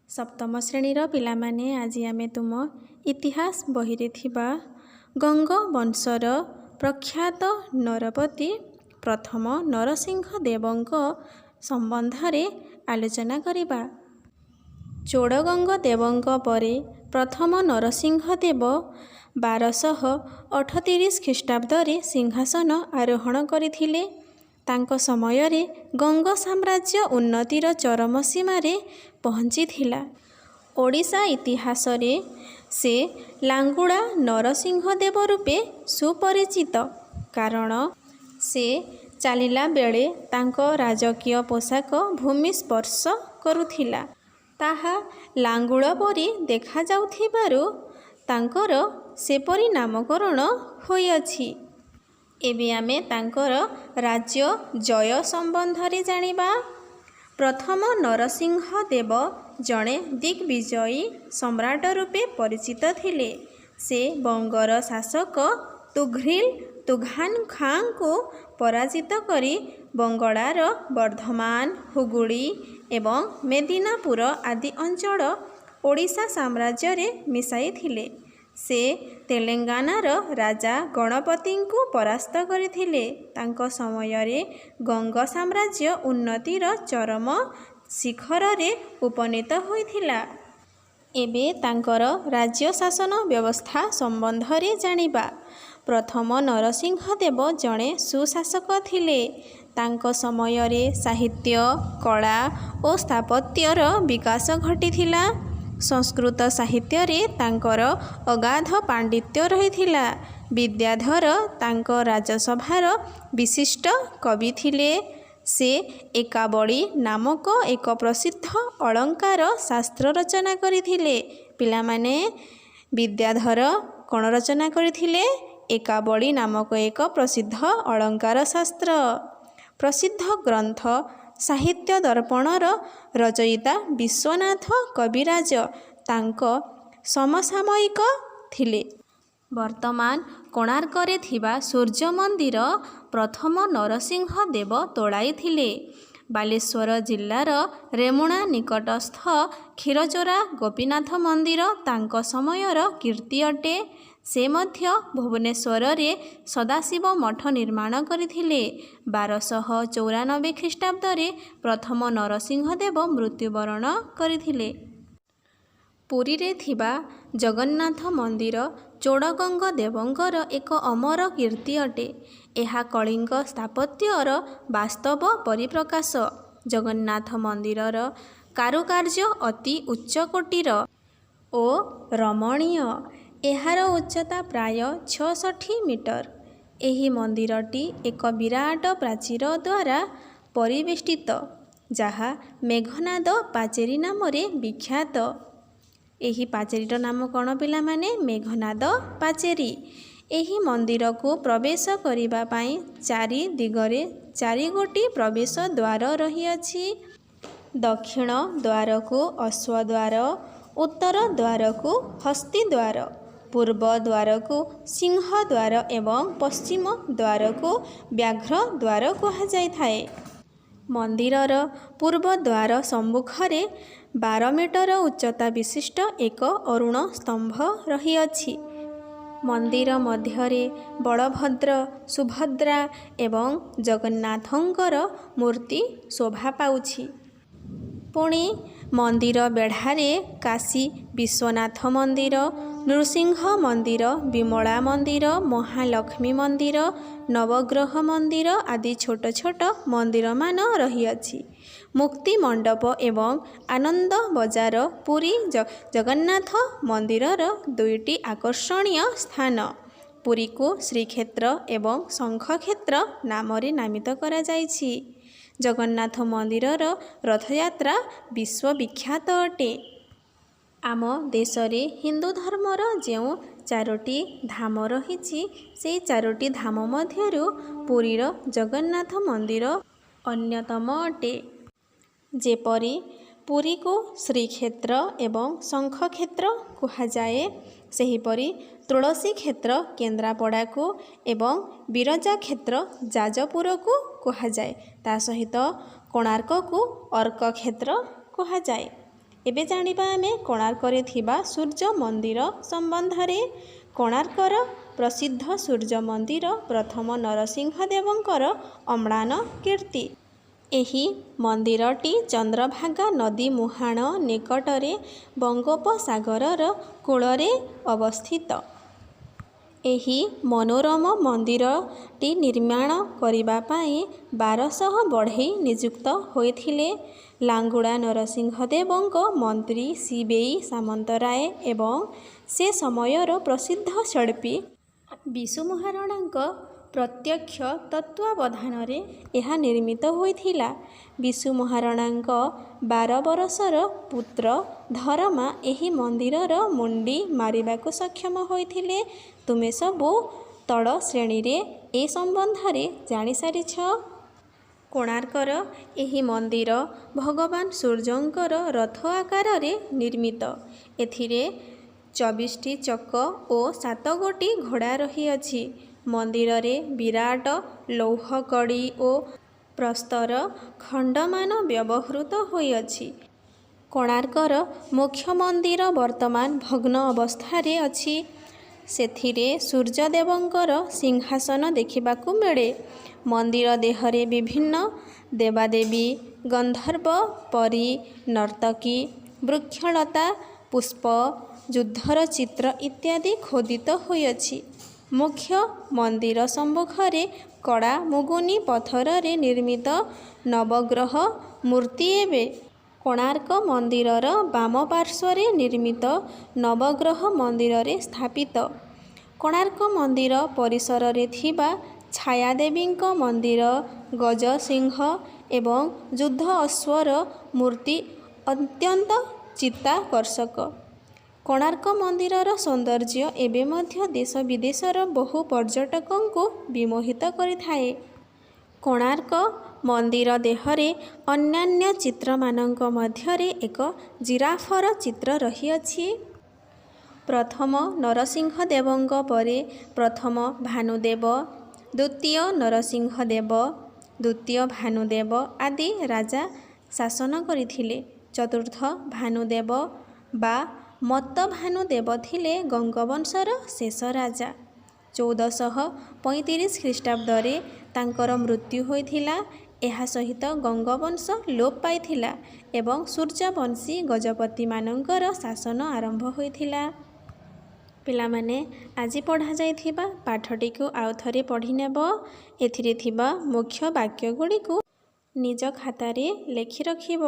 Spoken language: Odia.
ସପ୍ତମ ଶ୍ରେଣୀର ପିଲାମାନେ, ଆଜି ଆମେ ତୁମ ଇତିହାସ ବହିରେ ଥିବା ଗଙ୍ଗ ବଂଶର ପ୍ରଖ୍ୟାତ ନରପତି ପ୍ରଥମ ନରସିଂହ ଦେବଙ୍କ ସମ୍ବନ୍ଧରେ ଆଲୋଚନା କରିବା। ଚୋଡ଼ଗଙ୍ଗ ଦେବଙ୍କ ପରେ ପ୍ରଥମ ନରସିଂହ ଦେବ 1238 ଖ୍ରୀଷ୍ଟାବ୍ଦରେ ସିଂହାସନ ଆରୋହଣ କରିଥିଲେ। ତାଙ୍କ ସମୟରେ ଗଙ୍ଗ ସାମ୍ରାଜ୍ୟ ଉନ୍ନତିର ଚରମ ସୀମାରେ ପହଞ୍ଚିଥିଲା। ଓଡ଼ିଶା ଇତିହାସରେ ସେ ଲାଙ୍ଗୁଳା ନରସିଂହ ଦେବ ରୂପେ ସୁପରିଚିତ। କାରଣ ସେ ଚାଲିଲା ବେଳେ ତାଙ୍କ ରାଜକୀୟ ପୋଷାକ ଭୂମି ସ୍ପର୍ଶ କରୁଥିଲା। ତାହା ଲାଙ୍ଗୁଳ ପରି ଦେଖାଯାଉଥିବାରୁ ତାଙ୍କର ସେପରି ନାମକରଣ ହୋଇଅଛି। ଏବେ ଆମେ ତାଙ୍କର ରାଜ୍ୟ ଜୟ ସମ୍ବନ୍ଧରେ ଜାଣିବା। ପ୍ରଥମ ନରସିଂହ ଦେବ ଜଣେ ଦିଗ୍ବିଜୟୀ ସମ୍ରାଟ ରୂପେ ପରିଚିତ ଥିଲେ। ସେ ବଙ୍ଗର ଶାସକ ତୁଘ୍ରିଲ୍ ତୁଘାନ୍ ଖାଁଙ୍କୁ ପରାଜିତ କରି ବଙ୍ଗଳାର ବର୍ଦ୍ଧମାନ, ହୁଗୁଳି ଏବଂ ମେଦିନାପୁର ଆଦି ଅଞ୍ଚଳ ଓଡ଼ିଶା ସାମ୍ରାଜ୍ୟରେ ମିଶାଇଥିଲେ। ସେ ତେଲେଙ୍ଗାନାର ରାଜା ଗଣପତିଙ୍କୁ ପରାସ୍ତ କରିଥିଲେ। ତାଙ୍କ ସମୟରେ ଗଙ୍ଗ ସାମ୍ରାଜ୍ୟ ଉନ୍ନତିର ଚରମ ଶିଖରରେ ଉପନୀତ ହୋଇଥିଲା। ଏବେ ତାଙ୍କର ରାଜ୍ୟ ଶାସନ ବ୍ୟବସ୍ଥା ସମ୍ବନ୍ଧରେ ଜାଣିବା। ପ୍ରଥମ ନରସିଂହ ଦେବ ଜଣେ ସୁଶାସକ ଥିଲେ। ତାଙ୍କ ସମୟରେ ସାହିତ୍ୟ, କଳା ଓ ସ୍ଥାପତ୍ୟର ବିକାଶ ଘଟିଥିଲା। ସଂସ୍କୃତ ସାହିତ୍ୟରେ ତାଙ୍କର ଅଗାଧ ପାଣ୍ଡିତ୍ୟ ରହିଥିଲା। ବିଦ୍ୟାଧର ତାଙ୍କ ରାଜସଭାର ବିଶିଷ୍ଟ କବି ଥିଲେ। ସେ ଏକାବଳୀ ନାମକ ଏକ ପ୍ରସିଦ୍ଧ ଅଳଙ୍କାର ଶାସ୍ତ୍ର ରଚନା କରିଥିଲେ। ପିଲାମାନେ, ବିଦ୍ୟାଧର କ'ଣ ରଚନା କରିଥିଲେ? ଏକାବଳୀ ନାମକ ଏକ ପ୍ରସିଦ୍ଧ ଅଳଙ୍କାର ଶାସ୍ତ୍ର। ପ୍ରସିଦ୍ଧ ଗ୍ରନ୍ଥ ସାହିତ୍ୟ ଦର୍ପଣର ରଚୟିତା ବିଶ୍ୱନାଥ କବିରାଜ ତାଙ୍କ ସମସାମୟିକ ଥିଲେ। ବର୍ତ୍ତମାନ କୋଣାର୍କରେ ଥିବା ସୂର୍ଯ୍ୟ ମନ୍ଦିର ପ୍ରଥମ ନରସିଂହ ଦେବ ତୋଳାଇଥିଲେ। ବାଲେଶ୍ୱର ଜିଲ୍ଲାର ରେମୁଣା ନିକଟସ୍ଥ କ୍ଷୀରଚୋରା ଗୋପୀନାଥ ମନ୍ଦିର ତାଙ୍କ ସମୟର କୀର୍ତ୍ତି ଅଟେ। ସେ ମଧ୍ୟ ଭୁବନେଶ୍ୱରରେ ସଦାଶିବ ମଠ ନିର୍ମାଣ କରିଥିଲେ। 1294 ଖ୍ରୀଷ୍ଟାବ୍ଦରେ ପ୍ରଥମ ନରସିଂହ ଦେବ ମୃତ୍ୟୁବରଣ କରିଥିଲେ। ପୁରୀରେ ଥିବା ଜଗନ୍ନାଥ ମନ୍ଦିର ଚୋଡ଼ଗଙ୍ଗ ଦେବଙ୍କର ଏକ ଅମର କୀର୍ତ୍ତି ଅଟେ। ଏହା କଳିଙ୍ଗ ସ୍ଥାପତ୍ୟର ବାସ୍ତବ ପରିପ୍ରକାଶ। ଜଗନ୍ନାଥ ମନ୍ଦିରର କାରୁକାର୍ଯ୍ୟ ଅତି ଉଚ୍ଚକୋଟୀର ଓ ରମଣୀୟ। ଏହାର ଉଚ୍ଚତା ପ୍ରାୟ 66 ମିଟର। ଏହି ମନ୍ଦିରଟି ଏକ ବିରାଟ ପ୍ରାଚୀର ଦ୍ୱାରା ପରିବେଷ୍ଟିତ, ଯାହା ମେଘନାଦ ପାଚେରୀ ନାମରେ ବିଖ୍ୟାତ। ଏହି ପାଚେରୀର ନାମ କ'ଣ ପିଲାମାନେ? ମେଘନାଦ ପାଚେରୀ। ଏହି ମନ୍ଦିରକୁ ପ୍ରବେଶ କରିବା ପାଇଁ ଚାରି ଦିଗରେ ଚାରିଗୋଟି ପ୍ରବେଶ ଦ୍ୱାର ରହିଅଛି। ଦକ୍ଷିଣ ଦ୍ୱାରକୁ ଅଶ୍ୱଦ୍ୱାର, ଉତ୍ତର ଦ୍ୱାରକୁ ହସ୍ତୀଦ୍ୱାର, ପୂର୍ବ ଦ୍ୱାରକୁ ସିଂହଦ୍ୱାର ଏବଂ ପଶ୍ଚିମ ଦ୍ୱାରକୁ ବ୍ୟାଘ୍ରଦ୍ୱାର କୁହାଯାଇଥାଏ। ମନ୍ଦିରର ପୂର୍ବ ଦ୍ୱାର ସମ୍ମୁଖରେ 12 ମିଟର ଉଚ୍ଚତା ବିଶିଷ୍ଟ ଏକ ଅରୁଣ ସ୍ତମ୍ଭ ରହିଅଛି। ମନ୍ଦିର ମଧ୍ୟରେ ବଳଭଦ୍ର, ସୁଭଦ୍ରା ଏବଂ ଜଗନ୍ନାଥଙ୍କର ମୂର୍ତ୍ତି ଶୋଭା ପାଉଛି। ପୁଣି ମନ୍ଦିର ବେଢ଼ାରେ କାଶୀ ବିଶ୍ୱନାଥ ମନ୍ଦିର, ନୃସିଂହ ମନ୍ଦିର, ବିମଳା ମନ୍ଦିର, ମହାଲକ୍ଷ୍ମୀ ମନ୍ଦିର, ନବଗ୍ରହ ମନ୍ଦିର ଆଦି ଛୋଟ ଛୋଟ ମନ୍ଦିରମାନ ରହିଅଛି। ମୁକ୍ତି ମଣ୍ଡପ ଏବଂ ଆନନ୍ଦ ବଜାର ପୁରୀ ଜଗନ୍ନାଥ ମନ୍ଦିରର ଦୁଇଟି ଆକର୍ଷଣୀୟ ସ୍ଥାନ। ପୁରୀକୁ ଶ୍ରୀକ୍ଷେତ୍ର ଏବଂ ଶଙ୍ଖକ୍ଷେତ୍ର ନାମରେ ନାମିତ କରାଯାଇଛି। ଜଗନ୍ନାଥ ମନ୍ଦିରର ରଥଯାତ୍ରା ବିଶ୍ୱବିଖ୍ୟାତ ଅଟେ। ଆମ ଦେଶରେ ହିନ୍ଦୁ ଧର୍ମର ଯେଉଁ ଚାରୋଟି ଧାମ ରହିଛି, ସେଇ ଚାରୋଟି ଧାମ ମଧ୍ୟରୁ ପୁରୀର ଜଗନ୍ନାଥ ମନ୍ଦିର ଅନ୍ୟତମ ଅଟେ। ଯେପରି ପୁରୀକୁ ଶ୍ରୀକ୍ଷେତ୍ର ଏବଂ ଶଙ୍ଖକ୍ଷେତ୍ର କୁହାଯାଏ, ସେହିପରି ତୁଳସୀ କ୍ଷେତ୍ର କେନ୍ଦ୍ରାପଡ଼ାକୁ ଏବଂ ବିରଜା କ୍ଷେତ୍ର ଯାଜପୁରକୁ କୁହାଯାଏ। ତା ସହିତ କୋଣାର୍କକୁ ଅର୍କକ୍ଷେତ୍ର କୁହାଯାଏ। ଏବେ ଜାଣିବା ଆମେ କୋଣାର୍କରେ ଥିବା ସୂର୍ଯ୍ୟ ମନ୍ଦିର ସମ୍ବନ୍ଧରେ। କୋଣାର୍କର ପ୍ରସିଦ୍ଧ ସୂର୍ଯ୍ୟ ମନ୍ଦିର ପ୍ରଥମ ନରସିଂହ ଦେବଙ୍କର ଅମ୍ଳାନ କୀର୍ତ୍ତି। ଏହି ମନ୍ଦିରଟି ଚନ୍ଦ୍ରଭାଗା ନଦୀ ମୁହାଣ ନିକଟରେ ବଙ୍ଗୋପସାଗରର କୂଳରେ ଅବସ୍ଥିତ। ଏହି ମନୋରମ ମନ୍ଦିରଟି ନିର୍ମାଣ କରିବା ପାଇଁ 1200 ବଢ଼େଇ ନିଯୁକ୍ତ ହୋଇଥିଲେ। ଲାଙ୍ଗୁଳା ନରସିଂହ ଦେବଙ୍କ ମନ୍ତ୍ରୀ ଶିବେଇ ସାମନ୍ତରାୟ ଏବଂ ସେ ସମୟର ପ୍ରସିଦ୍ଧ ଶିଳ୍ପୀ ବିଶୁ ମହାରଣାଙ୍କ ପ୍ରତ୍ୟକ୍ଷ ତତ୍ତ୍ୱାବଧାନରେ ଏହା ନିର୍ମିତ ହୋଇଥିଲା। ବିଶୁ ମହାରଣାଙ୍କ 12 ବରଷର ପୁତ୍ର ଧରମା ଏହି ମନ୍ଦିରର ମୁଣ୍ଡି ମାରିବାକୁ ସକ୍ଷମ ହୋଇଥିଲେ। ତୁମେ ସବୁ ତଳ ଶ୍ରେଣୀରେ ଏ ସମ୍ବନ୍ଧରେ ଜାଣିସାରିଛ। କୋଣାର୍କର ଏହି ମନ୍ଦିର ଭଗବାନ ସୂର୍ଯ୍ୟଙ୍କର ରଥ ଆକାରରେ ନିର୍ମିତ। ଏଥିରେ 24ଟି ଚକ ଓ ସାତଗୋଟି ଘୋଡ଼ା ରହିଅଛି। ମନ୍ଦିରରେ ବିରାଟ ଲୌହ କଡ଼ି ଓ ପ୍ରସ୍ତର ଖଣ୍ଡମାନ ବ୍ୟବହୃତ ହୋଇଅଛି। କୋଣାର୍କର ମୁଖ୍ୟ ମନ୍ଦିର ବର୍ତ୍ତମାନ ଭଗ୍ନ ଅବସ୍ଥାରେ ଅଛି। ସେଥିରେ ସୂର୍ଯ୍ୟଦେବଙ୍କର ସିଂହାସନ ଦେଖିବାକୁ ମିଳେ। ମନ୍ଦିର ଦେହରେ ବିଭିନ୍ନ ଦେବାଦେବୀ, ଗନ୍ଧର୍ବ, ପରୀ, ନର୍ତ୍ତକୀ, ବୃକ୍ଷଲତା, ପୁଷ୍ପ, ଯୁଦ୍ଧର ଚିତ୍ର ଇତ୍ୟାଦି ଖୋଦିତ ହୋଇଅଛି। ମୁଖ୍ୟ ମନ୍ଦିର ସମ୍ମୁଖରେ କଳା ମୁଗୁନି ପଥରରେ ନିର୍ମିତ ନବଗ୍ରହ ମୂର୍ତ୍ତି ଏବେ କୋଣାର୍କ ମନ୍ଦିରର ବାମ ପାର୍ଶ୍ୱରେ ନିର୍ମିତ ନବଗ୍ରହ ମନ୍ଦିରରେ ସ୍ଥାପିତ। କୋଣାର୍କ ମନ୍ଦିର ପରିସରରେ ଥିବା ଛାୟାଦେବୀଙ୍କ ମନ୍ଦିର, ଗଜ, ସିଂହ ଏବଂ ଯୁଦ୍ଧ ଅଶ୍ୱର ମୂର୍ତ୍ତି ଅତ୍ୟନ୍ତ ଚିତ୍ତାକର୍ଷକ। କୋଣାର୍କ ମନ୍ଦିରର ସୌନ୍ଦର୍ଯ୍ୟ ଏବେ ମଧ୍ୟ ଦେଶ ବିଦେଶର ବହୁ ପର୍ଯ୍ୟଟକଙ୍କୁ ବିମୋହିତ କରିଥାଏ। କୋଣାର୍କ ମନ୍ଦିର ଦେହରେ ଅନ୍ୟାନ୍ୟ ଚିତ୍ରମାନଙ୍କ ମଧ୍ୟରେ ଏକ ଜିରାଫର ଚିତ୍ର ରହିଅଛି। ପ୍ରଥମ ନରସିଂହ ଦେବଙ୍କ ପରେ ପ୍ରଥମ ଭାନୁଦେବ, ଦ୍ୱିତୀୟ ନରସିଂହ ଦେବ, ଦ୍ୱିତୀୟ ଭାନୁଦେବ ଆଦି ରାଜା ଶାସନ କରିଥିଲେ। ଚତୁର୍ଥ ଭାନୁଦେବ ବା ମତ୍ତଭାନୁ ଦେବ ଥିଲେ ଗଙ୍ଗବଂଶର ଶେଷ ରାଜା। 1435 ଖ୍ରୀଷ୍ଟାବ୍ଦରେ ତାଙ୍କର ମୃତ୍ୟୁ ହୋଇଥିଲା। ଏହା ସହିତ ଗଙ୍ଗବଂଶ ଲୋପ ପାଇଥିଲା ଏବଂ ସୂର୍ଯ୍ୟବଂଶୀ ଗଜପତିମାନଙ୍କର ଶାସନ ଆରମ୍ଭ ହୋଇଥିଲା। ପିଲାମାନେ, ଆଜି ପଢ଼ାଯାଇଥିବା ପାଠଟିକୁ ଆଉ ଥରେ ପଢ଼ିନେବ। ଏଥିରେ ଥିବା ମୁଖ୍ୟ ବାକ୍ୟଗୁଡ଼ିକୁ ନିଜ ଖାତାରେ ଲେଖି ରଖିବ।